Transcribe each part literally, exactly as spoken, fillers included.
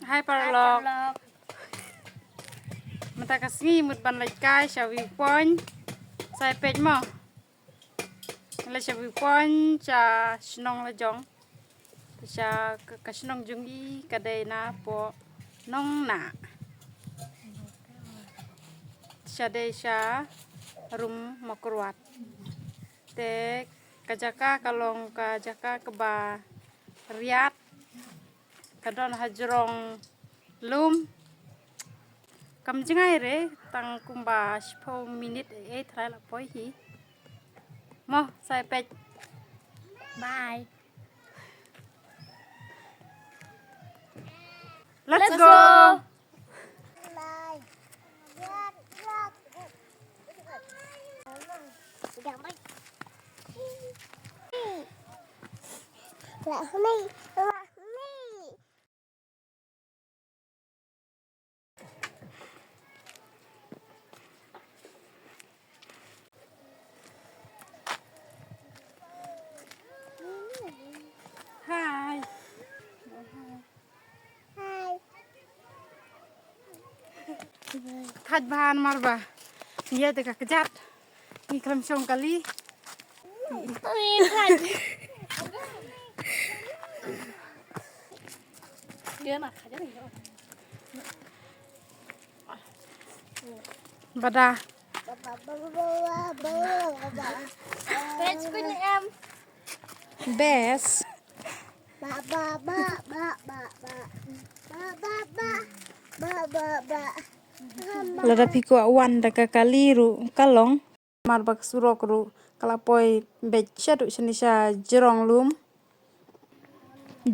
Hi paralok. Mynta ka sngi mut ban leit kai sha viewpoint. Sa ïa peit mo. Leit sha viewpoint sha shnong la jong. Sha ka, ka shnong jong i ka dei na poh Nongnah. Sha dei sha Rum Mawkyrwat. Te ka jaka ka long ka jaka kaba riat. Ka don ha jrong lum. Kam jngai re, tang kumba shiphew minit eh, trai la poi hi. Mo, sa ïa peit. Bye. Let's go. Hi. Thait bha namar ba ïa te ka kjat. Ngi khlem shong kali. Bada. Best. Lada phi kwah wan da ka kali ruh ka long. Namar ba ka surok ruh ka la poi beit shaduh shane sha jrong lum.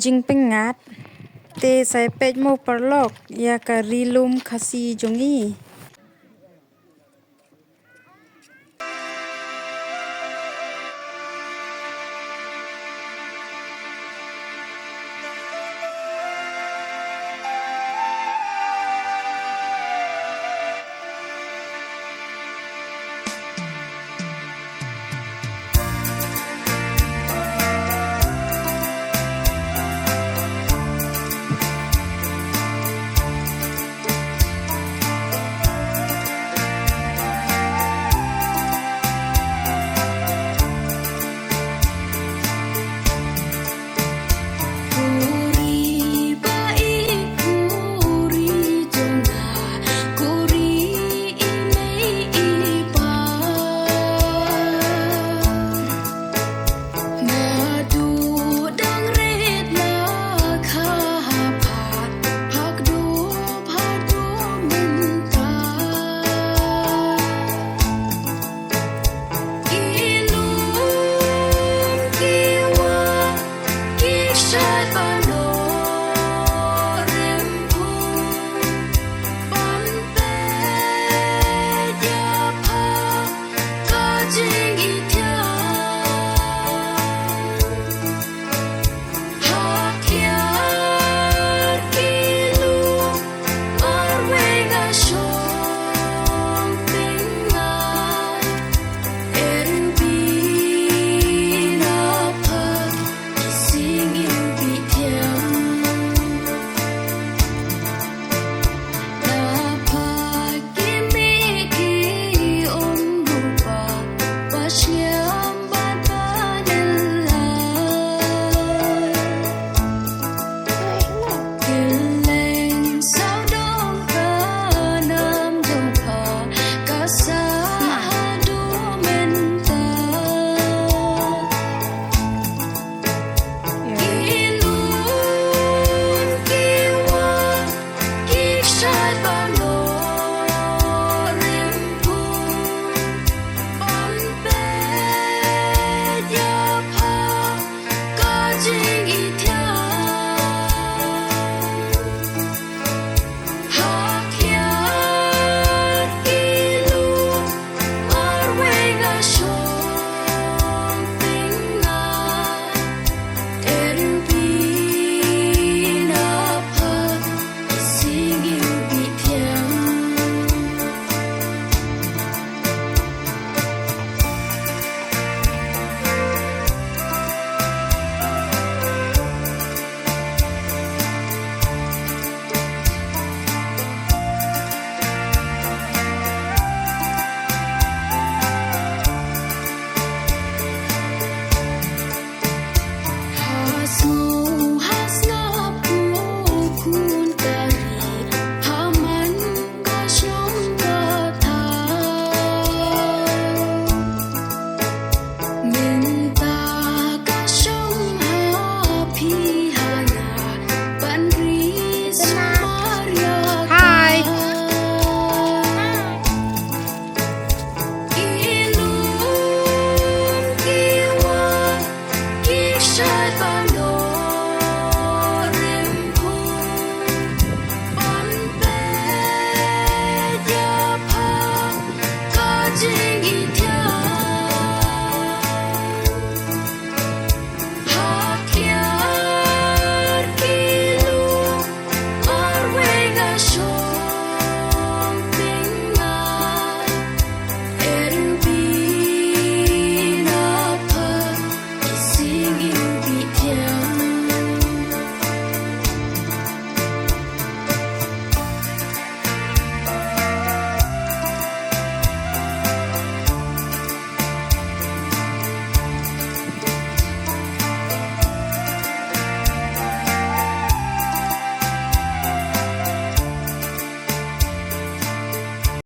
Jingpyngngad. Te sa ïa peit mo paralok ïa ka ri lum Khasi jong i.